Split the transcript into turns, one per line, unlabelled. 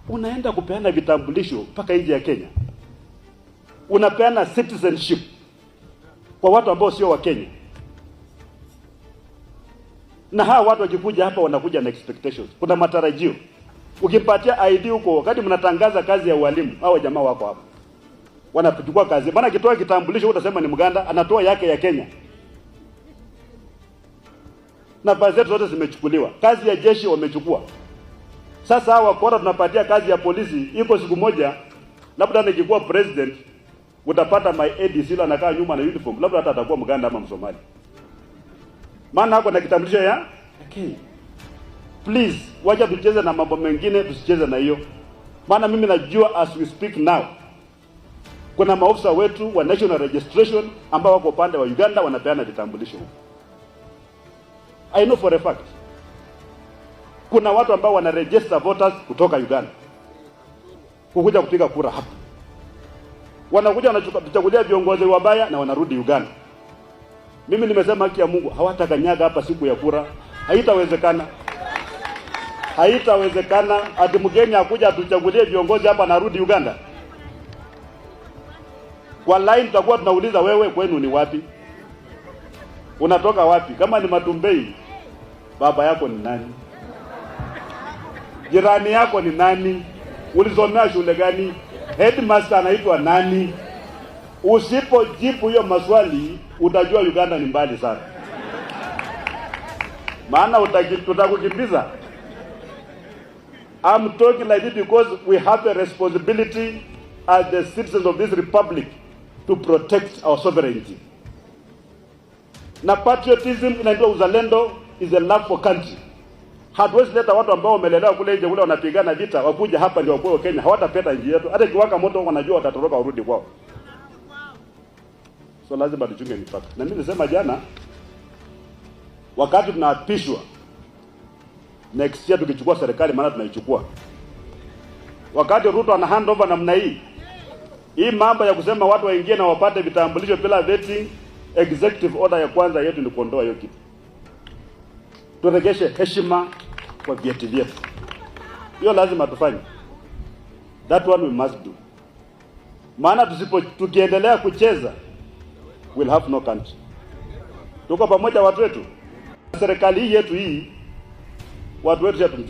Unaenda kupeana vitambulisho mpaka nje ya Kenya, unapeana citizenship kwa watu ambao sio wa Kenya, na hawa watu wakikuja hapa wanakuja na expectations, kuna matarajio. Ukimpatia ID huko, wakati mnatangaza kazi ya ualimu, hawa jamaa wako hapa wanachukua kazi. Maana akitoa kitambulisho utasema ni Mganda, anatoa yake ya Kenya. Nafasi zetu zote zimechukuliwa, kazi ya jeshi wamechukua. Sasa hawa wakora tunapatia kazi ya polisi. Iko siku moja, labda nikikuwa president, utapata my ADC anakaa nyuma na uniform, labda hata atakuwa Mganda ama Msomali, maana hako na kitambulisho ya Kenya. Please, wacha tucheze na mambo mengine, tusicheze na hiyo. Maana mimi najua as we speak now, kuna maofisa wetu wa national registration ambao wako upande wa Uganda wanapeana vitambulisho huko. I know for a fact. Kuna watu ambao wana register voters kutoka Uganda kukuja kupiga kura hapa. Wanakuja wanatuchagulia viongozi wabaya na wanarudi Uganda. Mimi nimesema haki ya Mungu, hawatakanyaga hapa siku ya kura. Haitawezekana. Haitawezekana ati mgeni akuja atuchagulie viongozi hapa na arudi Uganda. Kwa line tutakuwa tunauliza wewe kwenu ni wapi? Unatoka wapi? Kama ni Matumbei, baba yako ni nani? Jirani yako ni nani? Ulisomea shule gani? Headmaster anaitwa nani? Usipojibu hiyo maswali, utajua Uganda ni mbali sana. Maana tutakukimbiza. I'm talking like this because we have a responsibility as the citizens of this republic to protect our sovereignty. Na patriotism inaitwa uzalendo, is a love for country. Hatuwezi leta watu ambao wamelelewa kule nje kule wanapigana vita wakuja hapa ndio wakuwe Kenya, hawatapenda nchi yetu. Hata ikiwaka moto wanajua watatoroka warudi kwao. So lazima tuchunge mipaka. Na mimi nilisema jana, wakati tunaapishwa next year tukichukua serikali, maana tunaichukua. Wakati Ruto ana hand over namna hii, hii mambo ya kusema watu waingie na wapate vitambulisho bila vetting, executive order ya kwanza yetu ni kuondoa hiyo kitu. Turegeshe heshima kwa vyeti vyetu. Hiyo lazima tufanye. That one we must do. Maana tusipo tukiendelea kucheza, we'll have no country. Tuko pamoja watu wetu. Serikali hii yetu hii, watu wetu tumchukie.